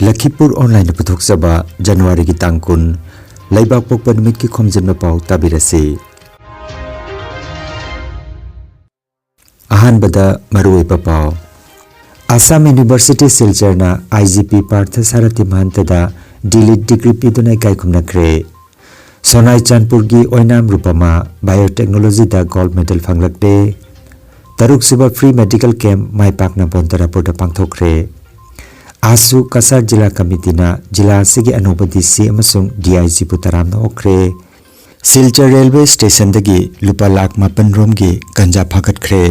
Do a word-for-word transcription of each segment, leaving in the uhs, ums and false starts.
ꯂꯈꯤꯄꯨꯔ ꯑꯣꯟꯂꯥꯏꯟꯅ ꯄꯨꯊꯣꯛꯆꯕ ꯖꯅꯋꯥꯔꯤꯒꯤ ꯇꯥꯡ ꯀꯨꯟ, ꯂꯩꯕꯥꯛ ꯄꯣꯛꯄ ꯅꯨꯃꯤꯠꯀꯤ ꯈꯣꯝꯖꯤꯟꯕ ꯄꯥꯎ ꯇꯥꯕꯤꯔꯁꯤ꯫ ꯑꯍꯥꯟꯕꯗ ꯃꯔꯨꯑꯣꯏꯕ ꯄꯥꯎ꯫ ꯑꯁꯥꯝ ꯌꯨꯅꯤꯚꯔꯁꯤꯇꯤ ꯁꯤꯜꯆꯔꯅ I G P Partha Sarathi ꯃꯍꯟꯇꯗ ꯗꯤꯂꯤꯠ ꯗꯤꯒ꯭ꯔꯤ ꯄꯤꯗꯨꯅ ꯏꯀꯥꯏ ꯈꯨꯝꯅꯈ꯭ꯔꯦ꯫ ꯁꯣꯅꯥꯏ ꯆꯥꯟꯄꯨꯔꯒꯤ ꯑꯣꯏꯅꯥꯝ ꯔꯨꯄꯃꯥ ꯕꯥꯏꯑꯣꯇꯦꯛꯅꯣꯂꯣꯖꯤꯗ ꯒꯣꯜꯗ ꯃꯦꯗꯜ ꯐꯪꯂꯛꯂꯦ꯫ ꯇꯔꯨꯛꯁꯨꯕ ꯐ꯭ꯔꯤ ꯃꯦꯗꯤꯀꯦꯜ ꯀꯦꯝꯞ ꯃꯥꯏ ꯄꯥꯛꯅ ꯕꯣꯟꯇꯔꯥꯄꯨꯔꯗ ꯄꯥꯡꯊꯣꯛꯈ꯭ꯔꯦ꯫ ꯑꯥꯁꯨ ꯀꯁꯥꯔ ꯖꯤꯂꯥ ꯀꯃꯤꯇꯤꯅ ꯖꯤꯂꯥ ꯑꯁꯤꯒꯤ ꯑꯅꯧꯕ ꯗꯤ ꯁꯤ ꯑꯃꯁꯨꯡ ꯗꯤ ꯑꯥꯏ ꯖꯤꯕꯨ ꯇꯔꯥꯝꯅ ꯑꯣꯛꯈ꯭ꯔꯦ꯫ ꯁꯤꯜꯆꯔ ꯔꯦꯜꯋꯦ ꯁ꯭ꯇꯦꯁꯟꯗꯒꯤ ꯂꯨꯄꯥ ꯂꯥꯈ ꯃꯥꯄꯟ ꯔꯣꯝꯒꯤ ꯒꯟꯖꯥ ꯐꯥꯒꯠꯈ꯭ꯔꯦ꯫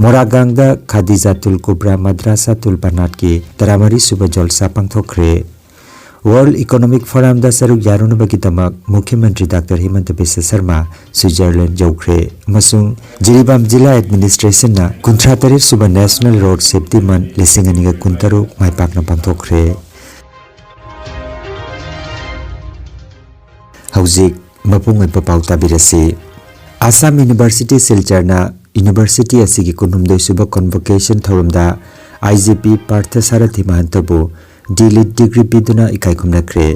ꯃꯣꯔꯥꯒꯥꯡꯗ ꯈꯥꯗꯤꯖꯥꯇꯨꯜ ꯀꯨꯕ꯭ꯔꯥ ꯃꯗ꯭ꯔꯥꯁꯥꯇꯨꯜ ꯕꯅꯥꯠꯀꯤ ꯇꯔꯥꯃꯔꯤ ꯁꯨꯕ ꯖꯣꯜꯁꯥ ꯄꯥꯡꯊꯣꯛꯈ꯭ꯔꯦ꯫ ꯋꯥꯔꯜꯗ ꯏꯀꯣꯅꯣꯃꯤꯛ ꯐꯣꯔꯝꯗ ꯁꯔꯨꯛ ꯌꯥꯔꯨꯅꯕꯒꯤꯗꯃꯛ ꯃꯨꯈ꯭ꯌ ꯃꯟꯇ꯭ꯔꯤ ꯗꯥꯛꯇꯔ ꯍꯤꯃꯟꯇ ꯕꯤꯁ꯭ꯋ ꯁꯔꯃ ꯁ꯭ꯋꯤꯖꯔꯂꯦꯟꯗ ꯌꯧꯈ꯭ꯔꯦ ꯑꯃꯁꯨꯡ ꯖꯤꯔꯤꯕꯥꯝ ꯖꯤꯂꯥ ꯑꯦꯗꯃꯤꯅꯤꯁꯇ꯭ꯔꯦꯁꯟꯅ ꯀꯨꯟꯊ꯭ꯔꯥ ꯇꯔꯦꯠ ꯁꯨꯕ ꯅꯦꯁꯅꯦꯜ ꯔꯣꯗ ꯁꯦꯐꯇꯤ ꯃꯟꯊ ꯂꯤꯁꯤꯡ ꯑꯅꯤꯒ ꯀꯨꯟꯇꯔꯨꯛ ꯃꯥꯏ ꯄꯥꯛꯅ ꯄꯥꯡꯊꯣꯛꯈ꯭ꯔꯦ꯫ ꯍꯧꯖꯤꯛ ꯃꯄꯨꯡ ꯑꯣꯏꯕ ꯄꯥꯎ ꯇꯥꯕꯤꯔꯁꯤ꯫ ꯑꯁꯥꯝ ꯌꯨꯅꯤꯚꯔꯁꯤꯇꯤ ꯁꯤꯜꯆꯔꯅ ꯌꯨꯅꯤꯚꯔꯁꯤꯇꯤ ꯑꯁꯤꯒꯤ ꯀꯨꯟꯍꯨꯝꯗꯣꯏ ꯁꯨꯕ ꯀꯣꯟꯚꯣꯀꯦꯁꯟ ꯊꯧꯔꯝꯗ ꯑꯥꯏ G P Partha ꯁꯥꯔꯊꯤ ꯃꯍꯟꯇꯕꯨ delete degree ꯄꯤꯗꯨꯅ ꯏꯀꯥꯏ ꯈꯨꯝꯅꯈ꯭ꯔꯦ꯫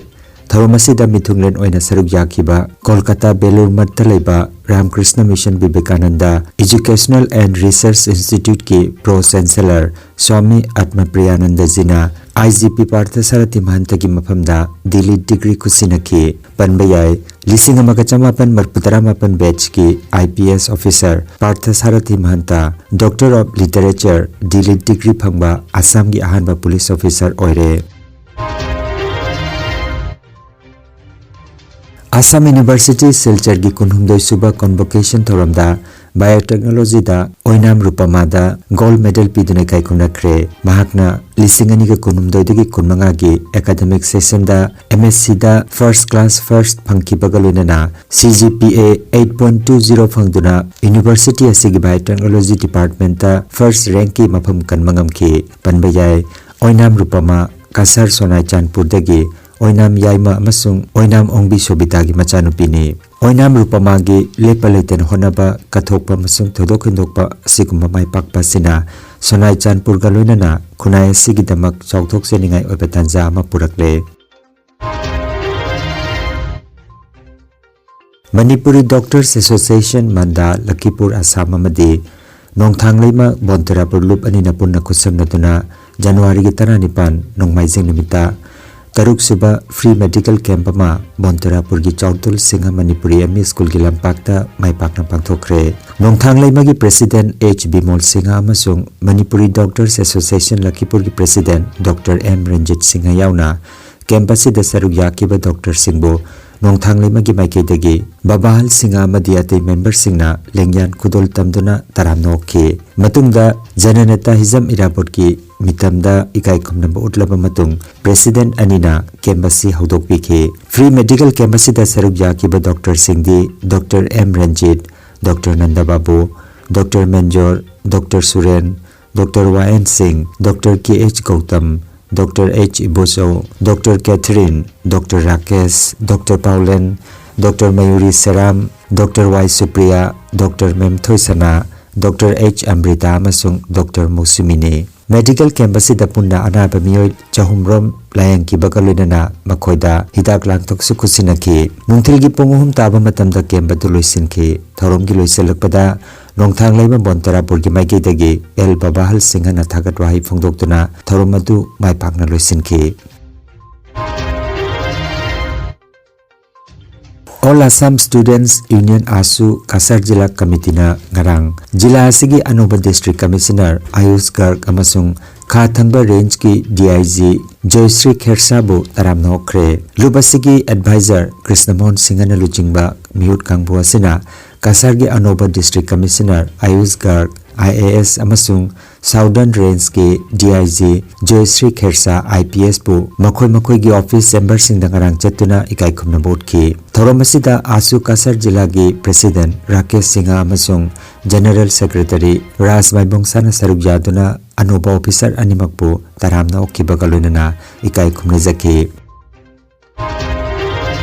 ꯊꯧꯔꯝ ꯑꯁꯤꯗ ꯃꯤꯊꯨꯡꯂꯦꯟ ꯑꯣꯏꯅ ꯁꯔꯨꯛ ꯌꯥꯈꯤꯕ ꯀꯣꯜꯀꯇꯥ ꯕꯦꯂꯨꯔ ꯃꯠꯇ ꯂꯩꯕ Ramakrishna mission Vivekananda educational and research ꯏꯟꯁꯇꯤꯇ꯭ꯌꯨꯠꯀꯤ ꯄ꯭ꯔꯣ ꯆꯦꯟꯁꯦꯂꯔ ꯁ꯭ꯋꯥꯃꯤ ꯑꯠꯃꯄ꯭ꯔꯤꯌꯥꯅꯟꯗꯖꯤꯅ I G P Partha Sarathi ꯃꯍꯟꯇꯒꯤ ꯃꯐꯝꯗ ꯗꯤꯂꯤꯠ ꯗꯤꯒ꯭ꯔꯤ ꯈꯨꯠꯁꯤꯟꯅꯈꯤ꯫ ꯄꯟꯕ ꯌꯥꯏ, ꯂꯤꯁꯤꯡ ꯑꯃꯒ ꯆꯃꯥꯄꯟ ꯃꯔꯤꯐꯨ ꯇꯔꯥꯃꯥꯄꯟ ꯕꯦꯠꯆꯀꯤ I P S officer Partha Sarathi Mahanta, doctor of literature, D Litt degree ꯐꯪꯕ ꯑꯁꯥꯝꯒꯤ ꯑꯍꯥꯟꯕ ꯄꯨꯂꯤꯁ ꯑꯣꯐꯤꯁꯔ ꯑꯣꯏꯔꯦ꯫ ꯑꯁꯥꯝ ꯌꯨꯅꯤꯚꯔꯁꯤꯇꯤ ꯁꯤꯜꯆꯔꯒꯤ ꯀꯨꯟꯍꯨꯝꯗꯣꯏ ꯁꯨꯕ ꯀꯣꯟꯚꯣꯀꯦꯁꯟ ꯊꯧꯔꯝꯗ ꯕꯥꯏꯑꯣꯇꯦꯛꯅꯣꯂꯣꯖꯤꯗ ꯑꯣꯏꯅꯥꯝ ꯔꯨꯄꯃꯥꯗ ꯒꯣꯜꯗ ꯃꯦꯗꯜ ꯄꯤꯗꯨꯅ ꯏꯀꯥꯏ ꯈꯨꯝꯅꯈ꯭ꯔꯦ꯫ ꯃꯍꯥꯛꯅ ꯂꯤꯁꯤꯡ ꯑꯅꯤꯒ ꯀꯨꯟꯍꯨꯝꯗꯣꯏꯗꯒꯤ ꯀꯨꯟꯃꯉꯥꯒꯤ ꯑꯦꯀꯥꯗꯃꯤꯛ ꯁꯦꯁꯟꯗ ꯑꯦꯝ ꯑꯦꯁ ꯁꯤꯗ ꯐꯥꯔꯁ ꯀ꯭ꯂꯥꯁ ꯐꯥꯔꯁ ꯐꯪꯈꯤꯕꯒ ꯂꯣꯏꯅꯅ C G P A eight point two zero ꯐꯪꯗꯨꯅ ꯌꯨꯅꯤꯚꯔꯁꯤꯇꯤ ꯑꯁꯤꯒꯤ ꯕꯥꯏꯑꯣꯇꯦꯛꯅꯣꯂꯣꯖꯤ ꯗꯤꯄꯥꯔꯠꯃꯦꯟꯇ ꯐꯥꯔꯁ ꯔꯦꯡꯛꯀꯤ ꯃꯐꯝ ꯀꯟꯕ ꯉꯝꯈꯤ꯫ ꯄꯟꯕ ꯌꯥꯏ, ꯑꯣꯏꯅꯥꯝ ꯔꯨꯄꯃꯥ ꯀꯁꯥꯔ ꯁꯣꯅꯥꯏ ꯆꯥꯟꯄꯨꯔꯗꯒꯤ ꯑꯣꯏꯅꯥꯝ ꯌꯥꯏꯃ ꯑꯃꯁꯨꯡ ꯑꯣꯏꯅꯥꯝ ꯑꯣꯡꯕꯤ ꯁꯣꯕꯤꯇꯥꯒꯤ ꯃꯆꯥꯅꯨꯄꯤꯅꯤ꯫ ꯑꯣꯏꯅꯥꯝ ꯔꯨꯄꯃꯥꯒꯤ ꯂꯦꯞꯄ ꯂꯩꯇꯅ ꯍꯣꯠꯅꯕ, ꯀꯠꯊꯣꯛꯄ ꯑꯃꯁꯨꯡ ꯊꯣꯏꯗꯣꯛ ꯍꯦꯟꯗꯣꯛꯄ ꯑꯁꯤꯒꯨꯝꯕ ꯃꯥꯏ ꯄꯥꯛꯄ ꯑꯁꯤꯅ ꯁꯣꯅꯥꯏ ꯆꯥꯟꯄꯨꯔꯒ ꯂꯣꯏꯅꯅ ꯈꯨꯟꯅꯥꯏ ꯑꯁꯤꯒꯤꯗꯃꯛ ꯆꯥꯎꯊꯣꯛꯆꯅꯤꯡꯉꯥꯏ ꯑꯣꯏꯕ ꯇꯥꯟꯖꯥ ꯑꯃ ꯄꯨꯔꯛꯂꯦ꯫ ꯃꯅꯤꯄꯨꯔꯤ ꯗꯣꯛꯇꯔꯁ ꯑꯦꯁꯣꯁꯤꯌꯦꯁꯟ ꯃꯟꯗꯥ ꯂꯈꯤꯄꯨꯔ ꯑꯁꯥꯝ ꯑꯃꯗꯤ ꯅꯣꯡꯊꯥꯡꯂꯩꯃ ꯕꯣꯟꯇꯦꯔꯥꯄꯨꯔ ꯂꯨꯞ ꯑꯅꯤꯅ ꯄꯨꯟꯅ ꯈꯨꯠꯁꯝꯅꯗꯨꯅ ꯖꯅꯋꯥꯔꯤꯒꯤ ꯇꯔꯥꯅꯤꯄꯥꯟ ꯅꯣꯡꯃꯥꯏꯖꯤꯡ ꯅꯨꯃꯤꯠꯇ ꯇꯔꯨꯛꯁꯨꯕ ꯐ꯭ꯔꯤ ꯃꯦꯗꯤꯀꯦꯜ ꯀꯦꯝꯞ ꯑꯃ ꯕꯣꯟꯇꯦꯔꯥꯄꯨꯔꯒꯤ ꯆꯥꯎꯔꯇꯨꯜ ꯁꯤꯡꯍ ꯃꯅꯤꯄꯨꯔꯤ ꯑꯦꯝ ꯏ ꯁ꯭ꯀꯨꯜꯒꯤ ꯂꯝꯄꯥꯛꯇ ꯃꯥꯏ ꯄꯥꯛꯅ ꯄꯥꯡꯊꯣꯛꯈ꯭ꯔꯦ꯫ ꯅꯣꯡꯊꯥꯡꯂꯩꯃꯒꯤ ꯄ꯭ꯔꯦꯁꯤꯗꯦꯟꯠ ꯑꯦꯆ ꯕꯤꯃꯣꯜ ꯁꯤꯡꯍ ꯑꯃꯁꯨꯡ ꯃꯅꯤꯄꯨꯔꯤ ꯗꯣꯛꯇꯔꯁ ꯑꯦꯁꯣꯁꯤꯌꯦꯁꯟ ꯂꯈꯤꯄꯨꯔꯒꯤ president doctor M Ranjit Singh ꯌꯥꯎꯅ ꯀꯦꯝꯞ ꯑꯁꯤꯗ ꯁꯔꯨꯛ ꯌꯥꯈꯤꯕ ꯗꯣꯛꯇꯔꯁꯤꯡꯕꯨ ꯅꯣꯡꯊꯥꯡꯂꯩꯃꯒꯤ ꯃꯥꯏꯀꯩꯗꯒꯤ ꯕꯕꯥꯍꯜ ꯁꯤꯡꯍ ꯑꯃꯗꯤ ꯑꯇꯩ ꯃꯦꯝꯕꯔꯁꯤꯡꯅ ꯂꯦꯡꯌꯥꯟ ꯈꯨꯗꯣꯜ ꯇꯝꯗꯨꯅ ꯇꯔꯥꯝꯅ ꯑꯣꯛꯈꯤ꯫ ꯃꯇꯨꯡꯗ ꯖꯅꯅꯇ ꯍꯤꯖꯝ ꯏꯔꯥꯕꯣꯠꯀꯤ ꯃꯤꯇꯝꯗ ꯏꯀꯥꯏ ꯈꯨꯝꯅꯕ ꯎꯠꯂꯕ ꯃꯇꯨꯡ ꯄ꯭ꯔꯦꯁꯤꯗꯦꯟꯠ ꯑꯅꯤꯅ ꯀꯦꯝꯞ ꯑꯁꯤ ꯍꯧꯗꯣꯛꯄꯤꯈꯤ꯫ ꯐ꯭ꯔꯤ ꯃꯦꯗꯤꯀꯦꯜ ꯀꯦꯝꯞ ꯑꯁꯤꯗ ꯁꯔꯨꯛ ꯌꯥꯈꯤꯕ ꯗꯣꯛꯇꯔꯁꯤꯡꯗꯤ doctor M Ranjit, doctor Nandababu, doctor Menjor, doctor Suren, doctor ꯋꯥ N Singh, doctor K H Gautam, doctor H Ibochou, doctor Catherine, doctor Rakesh, doctor Paulen, doctor Mayuri Seram, doctor Y Supriya, doctor Memthoisana, doctor H Amrita ꯑꯃꯁꯨꯡ ꯗꯣꯛꯇꯔ ꯃꯧꯁꯨꯃꯤꯅꯤ꯫ ꯃꯦꯗꯤꯀꯦꯜ ꯀꯦꯝꯞ ꯑꯁꯤꯗ ꯄꯨꯟꯅ ꯑꯅꯥꯕ ꯃꯤꯑꯣꯏ ꯆꯍꯨꯝ ꯔꯣꯝ ꯂꯥꯌꯦꯡꯈꯤꯕꯒ ꯂꯣꯏꯅꯅ ꯃꯈꯣꯏꯗ ꯍꯤꯗꯥꯛ ꯂꯥꯡꯊꯛꯁꯨ ꯈꯨꯠꯁꯤꯟꯅꯈꯤ꯫ ꯅꯨꯡꯊꯤꯜꯒꯤ ꯄꯨꯡ ꯑꯍꯨꯝ ꯇꯥꯕ ꯃꯇꯝꯗ ꯀꯦꯝꯞ ꯑꯗꯨ ꯂꯣꯏꯁꯤꯟꯈꯤ꯫ ꯊꯧꯔꯝꯒꯤ ꯂꯣꯏꯁꯤꯜꯂꯛꯄꯗ ꯅꯣꯡꯊꯥꯡꯂꯩꯃ ꯕꯣꯟꯇꯦꯔꯥꯄꯨꯔꯒꯤ ꯃꯥꯏꯀꯩꯗꯒꯤ ꯑꯦꯜ ꯕꯕꯥꯍꯜ ꯁꯤꯡꯍꯅ ꯊꯥꯒꯠ ꯋꯥꯍꯩ ꯐꯣꯡꯗꯣꯛꯇꯨꯅ ꯊꯧꯔꯝ ꯑꯗꯨ ꯃꯥꯏ ꯄꯥꯛꯅ ꯂꯣꯏꯁꯤꯟꯈꯤ꯫ All Assam Students Union, ꯑꯥꯁꯨ, Cachar ꯖꯤꯂꯥ ꯀꯃꯤꯇꯤꯅ ꯉꯔꯥꯡ ꯖꯤꯂꯥ ꯑꯁꯤꯒꯤ ꯑꯅꯧꯕ ꯗꯤꯁꯇ꯭ꯔꯤꯛ ꯀꯃꯤꯁꯅꯔ ꯑꯌꯨꯁ ꯒꯔꯒ ꯑꯃꯁꯨꯡ ꯈꯥ ꯊꯪꯕ ꯔꯦꯟꯖꯀꯤ ꯗꯤ ꯑꯥꯏ ꯖꯤ ꯖꯣꯏꯁ꯭ꯔꯤ ꯈꯦꯔꯁꯥꯕꯨ ꯇꯔꯥꯝꯅ ꯑꯣꯛꯈ꯭ꯔꯦ꯫ ꯂꯨꯞ ꯑꯁꯤꯒꯤ ꯑꯦꯗꯚꯥꯏꯖꯔ ꯀ꯭ꯔꯤꯁꯅꯃꯣꯍꯟ ꯁꯤꯡꯍꯅ ꯂꯨꯆꯤꯡꯕ ꯃꯤꯍꯨꯠ ꯀꯥꯡꯕꯨ ꯑꯁꯤꯅ ꯀꯁꯥꯔꯒꯤ ꯑꯅꯧꯕ district commissioner ꯑꯌꯨꯁ ꯒꯔꯒ, I A S, ꯑꯃꯁꯨꯡ ꯁꯥꯎꯗꯔꯟ ꯔꯦꯟꯖꯀꯤ ꯗꯤ ꯑꯥꯏ ꯖꯤ ꯖꯣꯏꯁ꯭ꯔꯤ ꯈꯦꯔꯁꯥ, ꯑꯥꯏ ꯄꯤ ꯑꯦꯁꯄꯨ ꯃꯈꯣꯏ ꯃꯈꯣꯏꯒꯤ ꯑꯣꯐꯤꯁ ꯆꯦꯝꯕꯔꯁꯤꯡꯗ ꯉꯔꯥꯡ ꯆꯠꯇꯨꯅ ꯏꯀꯥꯏ ꯈꯨꯝꯅꯕ ꯎꯠꯈꯤ꯫ ꯊꯧꯔꯝ ꯑꯁꯤꯗ ꯑꯥꯁꯨ ꯀꯁꯥꯔ ꯖꯤꯂꯥꯒꯤ ꯄ꯭ꯔꯦꯁꯤꯗꯦꯟꯠ ꯔꯥꯀꯦꯁ ꯁꯤꯡꯍ ꯑꯃꯁꯨꯡ ꯖꯦꯅꯔꯦꯜ ꯁꯦꯀ꯭ꯔꯦꯇꯔꯤ ꯔꯥꯖ ꯃꯥꯏꯕꯣꯡꯁꯥꯅ ꯁꯔꯨꯛ ꯌꯥꯗꯨꯅ ꯑꯅꯧꯕ ꯑꯣꯐꯤꯁꯥꯔ ꯑꯅꯤꯃꯛꯄꯨ ꯇꯔꯥꯝꯅ ꯑꯣꯛꯈꯤꯕꯒ ꯂꯣꯏꯅꯅ ꯏꯀꯥꯏ ꯈꯨꯝꯅꯖꯈꯤ꯫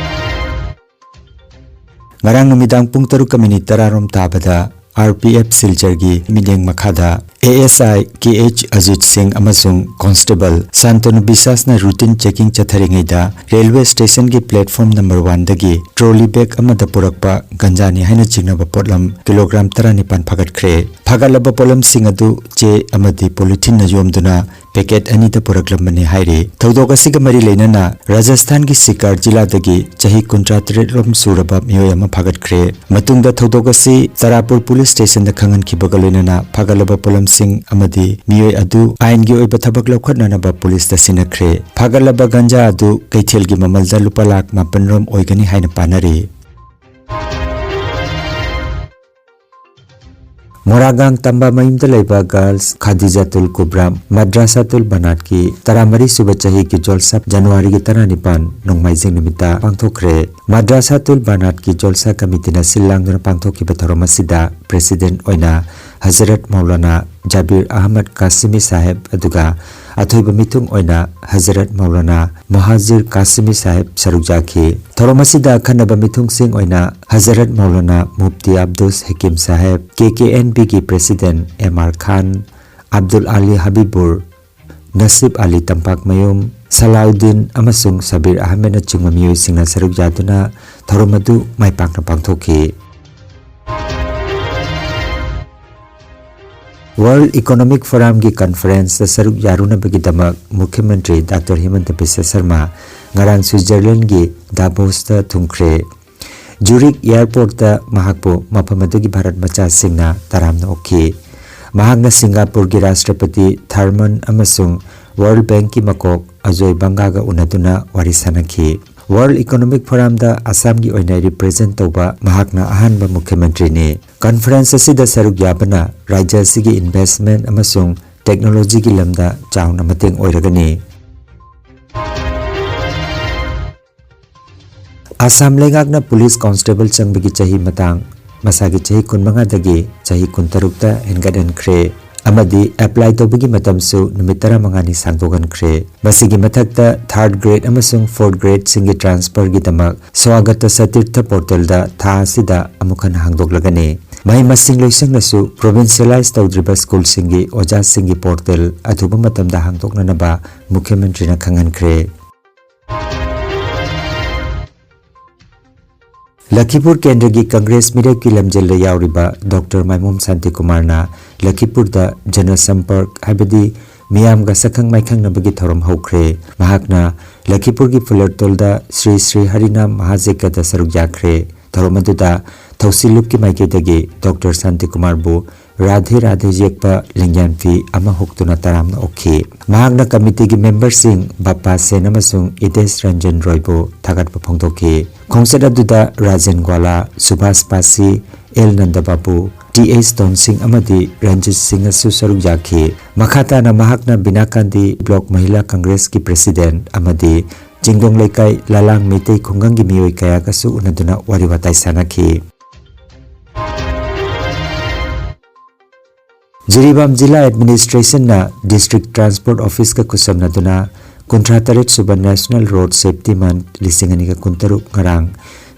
ꯉꯔꯥꯡ ꯅꯨꯃꯤꯗꯥꯡ ꯄꯨꯡ ꯇꯔꯨꯛꯀ ꯃꯤꯅꯤꯠ ꯇꯔꯥꯔꯣꯝ ꯇꯥꯕꯗ ꯑꯥꯔ ꯄꯤ ꯑꯦꯐ ꯁꯤꯜꯆꯔꯒꯤ ꯃꯤꯠꯌꯦꯡ ꯃꯈꯥꯗ A S I K H Ajit Singh ꯑꯃꯁꯨꯡ ꯀꯣꯟꯁꯇꯦꯕꯜ ꯁꯥꯟꯇꯅꯨ ꯕꯤꯁꯥꯁꯅ ꯔꯨꯇꯤꯟ ꯆꯦꯀꯤꯡ ꯆꯠꯊꯔꯤꯉꯩꯗ ꯔꯦꯜꯋꯦ ꯁ꯭ꯇꯦꯁꯟꯒꯤ ꯄ꯭ꯂꯦꯠꯐꯣꯔꯝ ꯅꯝꯕꯔ ꯋꯥꯟꯗꯒꯤ ꯇ꯭ꯔꯣꯂꯤ ꯕꯦꯒ ꯑꯃꯗ ꯄꯨꯔꯛꯄ ꯒꯟꯖꯥꯅꯤ ꯍꯥꯏꯅ ꯆꯤꯡꯅꯕ ꯄꯣꯠꯂꯝ ꯀꯤꯂꯣꯒ꯭ꯔꯥꯝ ꯇꯔꯥꯅꯤꯄꯥꯟ ꯐꯥꯒꯠꯈ꯭ꯔꯦ꯫ ꯐꯥꯒꯠꯂꯕ ꯄꯣꯠꯂꯝꯁꯤꯡ ꯑꯗꯨ ꯆꯦ ꯑꯃꯗꯤ ꯄꯣꯂꯤꯊꯤꯟꯅ ꯌꯣꯝꯗꯨꯅ ꯄꯦꯀꯦꯠ ꯑꯅꯤꯗ ꯄꯨꯔꯛꯂꯝꯕꯅꯤ ꯍꯥꯏꯔꯤ꯫ ꯊꯧꯗꯣꯛ ꯑꯁꯤꯒ ꯃꯔꯤ ꯂꯩꯅꯅ ꯔꯥꯖꯁꯊꯥꯟꯒꯤ ꯁꯤꯀꯥꯔ ꯖꯤꯂꯥꯗꯒꯤ ꯆꯍꯤ ꯀꯨꯟꯊ꯭ꯔꯥ ꯇꯔꯦꯠ ꯔꯣꯝ ꯁꯨꯔꯕ ꯃꯤꯑꯣꯏ ꯑꯃ ꯐꯥꯒꯠꯈ꯭ꯔꯦ꯫ ꯃꯇꯨꯡꯗ ꯊꯧꯗꯣꯛ ꯑꯁꯤ ꯇꯔꯥꯄꯨꯔ ꯄꯨꯂꯤꯁ ꯁ꯭ꯇꯦꯁꯟꯗ ꯈꯪꯍꯟꯈꯤꯕꯒ ꯂꯣꯏꯅꯅ ꯐꯥꯒꯠꯂꯕ ꯄꯣꯠꯂꯝꯁꯤꯡ ꯑꯃꯗꯤ ꯃꯤꯑꯣꯏ ꯑꯗꯨ ꯑꯥꯏꯟꯒꯤ ꯑꯣꯏꯕ ꯊꯕꯛ ꯂꯧꯈꯠꯅꯅꯕ ꯄꯨꯂꯤꯁꯇ ꯁꯤꯟꯅꯈ꯭ꯔꯦ꯫ ꯐꯥꯒꯠꯂꯕ ꯒꯟꯖꯥ ꯑꯗꯨ ꯀꯩꯊꯦꯜꯒꯤ ꯃꯃꯜꯗ ꯂꯨꯄꯥ ꯂꯥꯈ ꯃꯥꯄꯟ ꯔꯣꯝ ꯑꯣꯏꯒꯅꯤ ꯍꯥꯏꯅ ꯄꯥꯅꯔꯤ꯫ ꯃꯣꯔꯥꯒꯥꯡ ꯇꯝꯕ ꯃꯌꯨꯝꯗ ꯂꯩꯕ ꯒꯥꯔꯜꯁ ꯈꯥꯗꯤꯖꯥꯇꯨꯜ ꯀꯨꯕ꯭ꯔꯥ ꯃꯗ꯭ꯔꯥꯁꯥꯇꯨꯜ ꯕꯅꯥꯠꯀꯤ ꯇꯔꯥꯃꯔꯤ ꯁꯨꯕ ꯆꯍꯤꯒꯤ ꯖꯣꯜꯁꯥ ꯖꯅꯋꯥꯔꯤꯒꯤ ꯇꯔꯥꯅꯤꯄꯥꯟ ꯅꯣꯡꯃꯥꯏꯖꯤꯡ ꯅꯨꯃꯤꯠꯇ ꯄꯥꯡꯊꯣꯛꯈ꯭ꯔꯦ꯫ ꯃꯗ꯭ꯔꯥꯁꯥꯇꯨꯜ ꯕꯅꯥꯠꯀꯤ ꯖꯣꯜꯁꯥ ꯀꯃꯤꯇꯤꯅ ꯁꯤꯜ ꯂꯥꯡꯗꯨꯅ ꯄꯥꯡꯊꯣꯛꯈꯤꯕ ꯊꯧꯔꯝ ꯑꯁꯤꯗ ꯄ꯭ꯔꯦꯁꯤꯗꯦꯟꯠ ꯑꯣꯏꯅ ꯍꯖꯔꯠ ꯃꯧꯂꯥꯅꯥ ꯖꯥꯕꯤꯔ ꯑꯍꯃꯗ ꯀꯥꯁꯤꯃꯤ ꯁꯥꯍꯦꯕ, ꯑꯗꯨꯒ ꯑꯊꯣꯏꯕ ꯃꯤꯊꯨꯡ ꯑꯣꯏꯅ ꯍꯖꯔꯠ ꯃꯧꯂꯥꯅꯥ ꯃꯨꯍꯥꯖꯤꯔ ꯀꯥꯁꯤꯃꯤ ꯁꯥꯍꯦꯕ ꯁꯔꯨꯛ ꯌꯥꯈꯤ꯫ ꯊꯧꯔꯝ ꯑꯁꯤꯗ ꯑꯈꯟꯅꯕ ꯃꯤꯊꯨꯡꯁꯤꯡ ꯑꯣꯏꯅ ꯍꯖꯔꯠ ꯃꯧꯂꯥꯅꯥ ꯃꯨꯐꯇꯤ ꯑꯕꯗꯨꯁ ꯍꯀꯤꯝ ꯁꯥꯍꯦꯕ, ꯀꯦ ꯀꯦ ꯑꯦꯟ ꯕꯤꯒꯤ ꯄ꯭ꯔꯦꯁꯤꯗꯦꯟꯠ ꯑꯦꯝ ꯑꯥꯔ ꯈꯥꯟ, ꯑꯕꯗꯨꯜ ꯑꯂꯤ ꯍꯕꯤꯕꯨꯔ, ꯅꯁꯤꯕ ꯑꯂꯤ ꯇꯝꯄꯥꯛꯃꯌꯨꯝ, ꯁꯂꯥꯎꯗꯤꯟ ꯑꯃꯁꯨꯡ ꯁꯕꯤꯔ ꯑꯍꯃꯦꯗꯅꯆꯤꯡꯕ ꯃꯤꯑꯣꯏꯁꯤꯡꯅ ꯁꯔꯨꯛ ꯌꯥꯗꯨꯅ ꯊꯧꯔꯝ ꯑꯗꯨ ꯃꯥꯏ ꯄꯥꯛꯅ ꯄꯥꯡꯊꯣꯛꯈꯤ꯫ ꯋꯥꯔꯜꯗ ꯏꯀꯣꯅꯣꯃꯤꯛ ꯐꯣꯔꯝꯒꯤ ꯀꯟꯐꯔꯦꯟꯁꯇ ꯁꯔꯨꯛ ꯌꯥꯔꯨꯅꯕꯒꯤꯗꯃꯛ ꯃꯨꯈ꯭ꯌ ꯃꯟꯇ꯭ꯔꯤ ꯗꯥꯛꯇꯔ ꯍꯤꯃꯟꯇ ꯕꯤꯁ꯭ꯋ ꯁꯔꯃ ꯉꯔꯥꯡ ꯁ꯭ꯋꯤꯠꯖꯔꯂꯦꯟꯗꯒꯤ ꯗꯥꯚꯣꯁꯇ ꯊꯨꯡꯈ꯭ꯔꯦ꯫ ꯖꯨꯔꯤꯛ ꯑꯦꯌꯔꯄꯣꯔꯠꯇ ꯃꯍꯥꯛꯄꯨ ꯃꯐꯝ ꯑꯗꯨꯒꯤ ꯚꯥꯔꯠ ꯃꯆꯥꯁꯤꯡꯅ ꯇꯔꯥꯝꯅ ꯑꯣꯛꯈꯤ꯫ ꯃꯍꯥꯛꯅ ꯁꯤꯡꯒꯥꯄꯨꯔꯒꯤ ꯔꯥꯁꯇ꯭ꯔꯄꯇꯤ ꯊꯔꯃꯟ ꯑꯃꯁꯨꯡ ꯋꯥꯔꯜꯗ ꯕꯦꯡꯛꯀꯤ ꯃꯀꯣꯛ ꯑꯖꯣꯏ ꯕꯪꯒꯥꯒ ꯎꯅꯗꯨꯅ ꯋꯥꯔꯤ ꯁꯥꯅꯈꯤ꯫ ꯋꯥꯔꯜꯗ ꯏꯀꯣꯅꯣꯃꯤꯛ ꯐꯣꯔꯝꯗ ꯑꯁꯥꯝꯒꯤ ꯑꯣꯏꯅ ꯔꯤꯄ꯭ꯔꯦꯖꯦꯟꯠ ꯇꯧꯕ ꯃꯍꯥꯛꯅ ꯑꯍꯥꯟꯕ ꯃꯨꯈ꯭ꯌ ꯃꯟꯇ꯭ꯔꯤꯅꯤ꯫ ꯀꯟꯐꯔꯦꯟꯁ ꯑꯁꯤꯗ ꯁꯔꯨꯛ ꯌꯥꯕꯅ ꯔꯥꯖ꯭ꯌ ꯑꯁꯤꯒꯤ ꯏꯟꯚꯦꯁ꯭ꯠꯃꯦꯟꯠ ꯑꯃꯁꯨꯡ ꯇꯦꯛꯅꯣꯂꯣꯖꯤꯒꯤ ꯂꯝꯗ ꯆꯥꯎꯅ ꯃꯇꯦꯡ ꯑꯣꯏꯔꯒꯅꯤ꯫ ꯑꯁꯥꯝ ꯂꯩꯉꯥꯛꯅ ꯄꯨꯂꯤꯁ ꯀꯣꯟꯁꯇꯦꯕꯜ ꯆꯪꯕꯒꯤ ꯆꯍꯤ ꯃꯇꯥꯡ ꯃꯁꯥꯒꯤ ꯆꯍꯤ ꯀꯨꯟꯃꯉꯥꯗꯒꯤ ꯆꯍꯤ ꯀꯨꯟꯇꯔꯨꯛꯇ ꯍꯦꯟꯒꯠꯍꯟꯈ꯭ꯔꯦ꯫ ꯑꯃꯗꯤ ꯑꯦꯄ꯭ꯂꯥꯏ ꯇꯧꯕꯒꯤ ꯃꯇꯝꯁꯨ ꯅꯨꯃꯤꯠ ꯇꯔꯥꯃꯉꯥꯅꯤ ꯁꯥꯡꯗꯣꯛꯍꯟꯈ꯭ꯔꯦ꯫ ꯃꯁꯤꯒꯤ ꯃꯊꯛꯇ ꯊꯥꯔꯠ ꯒ꯭ꯔꯦꯗ ꯑꯃꯁꯨꯡ ꯐꯣꯔꯠ ꯒ꯭ꯔꯦꯗꯁꯤꯡꯒꯤ ꯇ꯭ꯔꯥꯟꯁꯐꯔꯒꯤꯗꯃꯛ ꯁ꯭ꯋꯥꯒꯇ ꯁꯇꯤꯔꯊ ꯄꯣꯔꯇꯦꯜꯗ ꯊꯥ ꯑꯁꯤꯗ ꯑꯃꯨꯛ ꯍꯟꯅ ꯍꯥꯡꯗꯣꯛꯂꯒꯅꯤ꯫ ꯃꯍꯩ ꯃꯁꯤꯡ ꯂꯣꯏꯁꯪꯅꯁꯨ ꯄ꯭ꯔꯣꯚꯤꯟꯁꯤꯌꯦꯂꯥꯏꯖ ꯇꯧꯗ꯭ꯔꯤꯕ ꯁ꯭ꯀꯨꯜꯁꯤꯡꯒꯤ ꯑꯣꯖꯥꯁꯤꯡꯒꯤ ꯄꯣꯔꯇꯦꯜ ꯑꯊꯨꯕ ꯃꯇꯝꯗ ꯍꯥꯡꯗꯣꯛꯅꯅꯕ ꯃꯨꯈ꯭ꯌ ꯃꯟꯇ꯭ꯔꯤꯅ ꯈꯪꯍꯟꯈ꯭ꯔꯦ꯫ ꯂꯈꯤꯄꯨꯔ ꯀꯦꯟꯗ꯭ꯔꯒꯤ ꯀꯪꯒ꯭ꯔꯦꯁ ꯃꯤꯔꯦꯞꯀꯤ ꯂꯝꯖꯦꯜꯗ ꯌꯥꯎꯔꯤꯕ ꯗꯣꯛꯇꯔ ꯃꯥꯏꯃꯣꯝ ꯁꯥꯟꯇꯤꯀꯨꯃꯥꯔꯅ ꯂꯈꯤꯄꯨꯔꯗ ꯖꯅ ꯁꯝꯄꯔꯛ ꯍꯥꯏꯕꯗꯤ ꯃꯤꯌꯥꯝꯒ ꯁꯛꯈꯪ ꯃꯥꯏꯈꯪꯅꯕꯒꯤ ꯊꯧꯔꯝ ꯍꯧꯈ꯭ꯔꯦ꯫ ꯃꯍꯥꯛꯅ ꯂꯈꯤꯄꯨꯔꯒꯤ ꯐꯨꯂꯔꯇꯣꯜꯗ ꯁ꯭ꯔꯤ ꯁ꯭ꯔꯤ ꯍꯔꯤꯅꯥꯝ ꯃꯍꯥꯖꯒ꯭ꯌꯗ ꯁꯔꯨꯛ ꯌꯥꯈ꯭ꯔꯦ꯫ ꯊꯧꯔꯝ ꯑꯗꯨꯗ ꯊꯧꯁꯤꯜ ꯂꯨꯞꯀꯤ ꯃꯥꯏꯀꯩꯗꯒꯤ ꯗꯣꯛꯇꯔ ꯁꯥꯟꯇꯤꯀꯨꯃꯥꯔꯕꯨ ꯔꯥꯙꯦ ꯔꯥꯙꯦ ꯌꯦꯛꯄ ꯂꯦꯡꯌꯥꯟ ꯐꯤ ꯑꯃ ꯍꯨꯛꯇꯨꯅ ꯇꯔꯥꯝꯅ ꯑꯣꯛꯈꯤ꯫ ꯃꯍꯥꯛꯅ ꯀꯃꯤꯇꯤꯒꯤ ꯃꯦꯝꯕꯔꯁꯤꯡ ꯕꯞꯄꯥ ꯁꯦꯟ ꯑꯃꯁꯨꯡ ꯏꯇꯦꯁ ꯔꯟꯖꯟ ꯔꯣꯏꯕꯨ ꯊꯥꯒꯠꯄ ꯐꯣꯡꯗꯣꯛꯈꯤ꯫ ꯈꯣꯡꯆꯠ ꯑꯗꯨꯗ ꯔꯥꯖꯦꯟ ꯒ꯭ꯋꯥꯂꯥ, ꯁꯨꯚꯥꯁ ꯄꯥꯁꯤ, ꯑꯦꯜ ꯅꯟꯗꯕꯥꯕꯨ, ꯇꯤ ꯑꯦꯁ ꯇꯣꯟꯁꯤꯡ ꯑꯃꯗꯤ ꯔꯟꯖꯤꯠ ꯁꯤꯡꯅꯁꯨ ꯁꯔꯨꯛ ꯌꯥꯈꯤ꯫ ꯃꯈꯥ ꯇꯥꯅ ꯃꯍꯥꯛꯅ ꯕꯤꯅꯥꯀꯥꯟꯗꯤ ꯕ꯭ꯂꯣꯛ ꯃꯍꯤꯂꯥ ꯀꯪꯒ꯭ꯔꯦꯁꯀꯤ ꯄ꯭ꯔꯦꯁꯤꯗꯦꯟꯠ ꯑꯃꯗꯤ ꯆꯤꯡꯗꯣꯡ ꯂꯩꯀꯥꯏ ꯂꯂꯥꯡ ꯃꯩꯇꯩ ꯈꯨꯡꯒꯪꯒꯤ ꯃꯤꯑꯣꯏ ꯀꯌꯥꯒꯁꯨ ꯎꯅꯗꯨꯅ ꯋꯥꯔꯤ ꯋꯥꯇꯥꯏ ꯁꯥꯟꯅꯈꯤ꯫ ꯖꯤꯔꯤꯕꯥꯝ ꯖꯤꯂꯥ ꯑꯦꯗꯃꯤꯅꯤꯁꯇ꯭ꯔꯦꯁꯟꯅ ꯗꯤꯁꯇ꯭ꯔꯤꯛ ꯇ꯭ꯔꯥꯟꯁꯄꯣꯔꯠ ꯑꯣꯐꯤꯁꯀ ꯈꯨꯠꯁꯝꯅꯗꯨꯅ ꯀꯨꯟꯊ꯭ꯔꯥ ꯇꯔꯦꯠ ꯁꯨꯕ ꯅꯦꯁꯅꯦꯜ ꯔꯣꯗ ꯁꯦꯐꯇꯤ ꯃꯟꯊ ꯂꯤꯁꯤꯡ ꯑꯅꯤꯒ ꯀꯨꯟꯇꯔꯨꯛ ꯉꯔꯥꯡ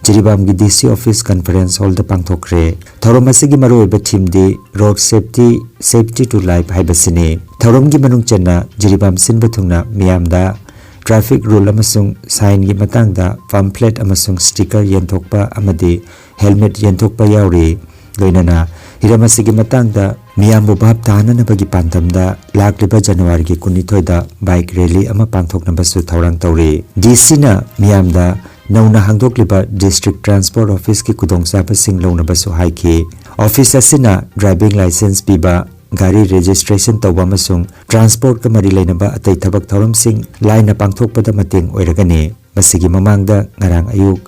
ꯖꯤꯔꯤꯕꯥꯝꯒꯤ ꯗꯤ ꯁꯤ ꯑꯣꯐꯤꯁ ꯀꯟꯐꯔꯦꯟꯁ ꯍꯣꯜꯗ ꯄꯥꯡꯊꯣꯛꯈ꯭ꯔꯦ꯫ ꯊꯧꯔꯝ ꯑꯁꯤꯒꯤ ꯃꯔꯨꯑꯣꯏꯕ ꯊꯤꯝꯗꯤ road safety, safety to life ꯍꯥꯏꯕꯁꯤꯅꯤ꯫ ꯊꯧꯔꯝꯒꯤ ꯃꯅꯨꯡ ꯆꯟꯅ ꯖꯤꯔꯤꯕꯥꯝ ꯁꯤꯟꯕ ꯊꯨꯡꯅ ꯃꯤꯌꯥꯝꯗ ꯇ꯭ꯔꯥꯐꯤꯛ ꯔꯨꯜ ꯑꯃꯁꯨꯡ ꯁꯥꯏꯟꯒꯤ ꯃꯇꯥꯡꯗ ꯄꯥꯝꯐ꯭ꯂꯦꯠ ꯑꯃꯁꯨꯡ ꯁ꯭ꯇꯤꯀꯔ ꯌꯦꯟꯊꯣꯛꯄ ꯑꯃꯗꯤ ꯍꯦꯜꯃꯦꯠ ꯌꯦꯟꯊꯣꯛꯄ ꯌꯥꯎꯔꯤ꯫ ꯂꯣꯏꯅꯅ ꯍꯤꯔꯝ ꯑꯁꯤꯒꯤ ꯃꯇꯥꯡꯗ ꯃꯤꯌꯥꯝꯕꯨ ꯚꯥꯞ ꯇꯥꯍꯟꯅꯅꯕꯒꯤ ꯄꯥꯟꯗꯝꯗ ꯂꯥꯛꯂꯤꯕ ꯖꯅꯋꯥꯔꯤꯒꯤ ꯀꯨꯟꯅꯤꯊꯣꯏꯗ ꯕꯥꯏꯛ ꯔꯦꯂꯤ ꯑꯃ ꯄꯥꯡꯊꯣꯛꯅꯕꯁꯨ ꯊꯧꯔꯥꯡ ꯇꯧꯔꯤ꯫ ꯗꯤ ꯁꯤꯅ ꯃꯤꯌꯥꯝꯗ ꯅꯧꯅ ꯍꯥꯡꯗꯣꯛꯂꯤꯕ ꯗꯤꯁꯇ꯭ꯔꯤꯛ ꯇ꯭ꯔꯥꯟꯁꯄꯣꯔꯠ ꯑꯣꯐꯤꯁꯀꯤ ꯈꯨꯗꯣꯡꯆꯥꯕꯁꯤꯡ ꯂꯧꯅꯕꯁꯨ ꯍꯥꯏꯈꯤ꯫ ꯑꯣꯐꯤꯁ ꯑꯁꯤꯅ ꯗ꯭ꯔꯥꯏꯚꯤꯡ ꯂꯥꯏꯁꯦꯟꯁ ꯄꯤꯕ, ꯒꯥꯔꯤ ꯔꯦꯖꯤꯁꯇ꯭ꯔꯦꯁꯟ ꯇꯧꯕ ꯑꯃꯁꯨꯡ ꯇ꯭ꯔꯥꯟꯁꯄꯣꯔꯠꯀ ꯃꯔꯤ ꯂꯩꯅꯕ ꯑꯇꯩ ꯊꯕꯛ ꯊꯧꯔꯝꯁꯤꯡ ꯂꯥꯏꯅ ꯄꯥꯡꯊꯣꯛꯄꯗ ꯃꯇꯦꯡ ꯑꯣꯏꯔꯒꯅꯤ꯫ ꯃꯁꯤꯒꯤ ꯃꯃꯥꯡꯗ ꯉꯔꯥꯡ ꯑꯌꯨꯛ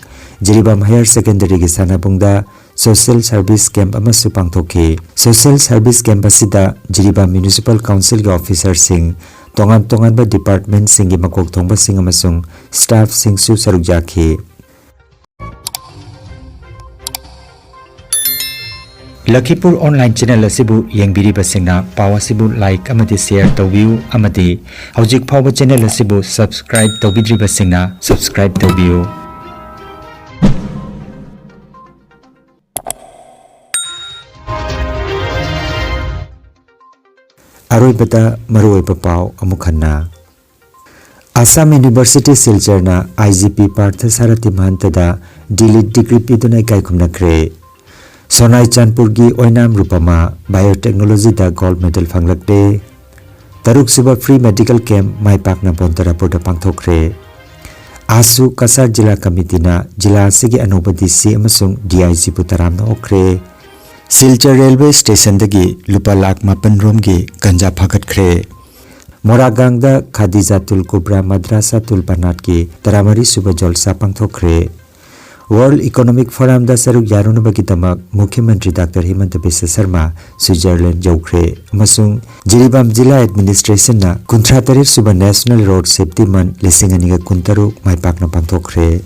ꯖꯤꯔꯤꯕꯥꯝ ꯍꯥꯌꯔ ꯁꯦꯀꯦꯟꯗꯔꯤꯒꯤ ꯁꯥꯟꯅꯕꯨꯡꯗ ꯁꯣꯁꯤꯌꯦꯜ ꯁꯔꯚꯤꯁ ꯀꯦꯝꯞ ꯑꯃꯁꯨ ꯄꯥꯡꯊꯣꯛꯈꯤ꯫ ꯁꯣꯁꯤꯌꯦꯜ ꯁꯔꯚꯤꯁ ꯀꯦꯝꯞ ꯑꯁꯤꯗ ꯖꯤꯔꯤꯕꯥꯝ ꯃ꯭ꯌꯨꯅꯤꯁꯤꯄꯥꯜ ꯀꯥꯎꯟꯁꯤꯜꯒꯤ ꯑꯣꯐꯤꯁꯔꯁꯤꯡ, ꯇꯣꯉꯥꯟ ꯇꯣꯉꯥꯟꯕ ꯗꯤꯄꯥꯔꯠꯃꯦꯟꯠꯁꯤꯡꯒꯤ ꯃꯀꯣꯛ ꯊꯣꯡꯕꯁꯤꯡ ꯑꯃꯁꯨꯡ ꯁ꯭ꯇꯥꯐꯁꯤꯡꯁꯨ ꯁꯔꯨꯛ ꯌꯥꯈꯤ꯫ ꯂꯈꯤꯄꯨꯔ online channel ꯑꯁꯤꯕꯨ ꯌꯦꯡꯕꯤꯔꯤꯕꯁꯤꯡꯅ ꯄꯥꯎ ꯑꯁꯤꯕꯨ like ꯑꯃꯗꯤ share ꯇꯧꯕꯤꯌꯨ ꯑꯃꯗꯤ ꯍꯧꯖꯤꯛ ꯐꯥꯎꯕ channel ꯑꯁꯤꯕꯨ subscribe ꯇꯧꯕꯤꯗ꯭ꯔꯤꯕꯁꯤꯡꯅ subscribe ꯇꯧꯕꯤꯌꯨ꯫ ꯑꯔꯣꯏꯕꯗ ꯃꯔꯨꯑꯣꯏꯕ ꯄꯥꯎ ꯑꯃꯨꯛ ꯍꯟꯅ꯫ Assam University ꯁꯤꯜꯆꯔꯅ I G P Partha Sarathi ꯃꯍꯟꯇꯗ D.Litt degree ꯄꯤꯗꯨꯅ ꯏꯀꯥꯏ ꯈꯨꯝꯅꯈ꯭ꯔꯦ꯫ ꯁꯣꯅꯥꯏ ꯆꯥꯟꯄꯨꯔꯒꯤ ꯑꯣꯏꯅꯥꯝ ꯔꯨꯄꯃꯥ Biotechnologyꯗ gold medal ꯐꯪꯂꯛꯂꯦ꯫ ꯇꯔꯨꯛꯁꯨꯕ free medical camp ꯃꯥꯏ ꯄꯥꯛꯅ ꯕꯣꯟꯇꯔꯥꯄꯨꯔꯗ ꯄꯥꯡꯊꯣꯛꯈ꯭ꯔꯦ꯫ ꯑꯥꯁꯨ ꯀꯁꯥꯔ ꯖꯤꯂꯥ ꯀꯃꯤꯇꯤꯅ ꯖꯤꯂꯥ ꯑꯁꯤꯒꯤ ꯑꯅꯧꯕ D C ꯑꯃꯁꯨꯡ D I Gꯕꯨ ꯇꯔꯥꯝꯅ ꯑꯣꯛꯈ꯭ꯔꯦ꯫ ꯁꯤꯜꯆꯔ railway stationꯗꯒꯤ ꯂꯨꯄꯥ ꯂꯥꯈ ꯃꯥꯄꯟ ꯔꯣꯝꯒꯤ ꯒꯟꯖꯥ ꯐꯥꯒꯠꯈ꯭ꯔꯦ꯫ ꯃꯣꯔꯥꯒꯥꯡꯗ ꯈꯥꯗꯤꯖꯥꯇꯨꯜ ꯀꯨꯕ꯭ꯔꯥ ꯃꯗ꯭ꯔꯥꯁꯥꯇꯨꯜ ꯕꯅꯥꯠꯀꯤ ꯇꯔꯥꯃꯔꯤ ꯁꯨꯕ ꯖꯣꯜꯁꯥ ꯄꯥꯡꯊꯣꯛꯈ꯭ꯔꯦ꯫ World Economic Forumꯗ ꯁꯔꯨꯛ ꯌꯥꯔꯨꯅꯕꯒꯤꯗꯃꯛ ꯃꯨꯈ꯭ꯌ ꯃꯟꯇ꯭ꯔꯤ ꯗꯥꯛꯇꯔ ꯍꯤꯃꯟꯇ ꯕꯤꯁ꯭ꯋ ꯁꯔꯃ ꯁ꯭ꯋꯤꯖꯔꯂꯦꯟꯗ ꯌꯧꯈ꯭ꯔꯦ ꯑꯃꯁꯨꯡ ꯖꯤꯔꯤꯕꯥꯝ ꯖꯤꯂꯥ administrationꯅ ꯀꯨꯟꯊ꯭ꯔꯥ ꯇꯔꯦꯠ ꯁꯨꯕ National Road Safety Month ꯂꯤꯁꯤꯡ ꯑꯅꯤꯒ ꯀꯨꯟꯇꯔꯨꯛ ꯃꯥꯏ ꯄꯥꯛꯅ ꯄꯥꯡꯊꯣꯛꯈ꯭ꯔꯦ꯫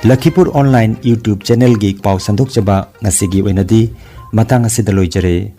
ꯂꯈꯤꯄꯨꯔ online YouTube channelꯒꯤ ꯄꯥꯎ ꯁꯟꯗꯣꯛꯆꯕ ꯉꯁꯤꯒꯤ ꯑꯣꯏꯅꯗꯤ ꯃꯇꯥꯡ ꯑꯁꯤꯗ ꯂꯣꯏꯖꯔꯦ꯫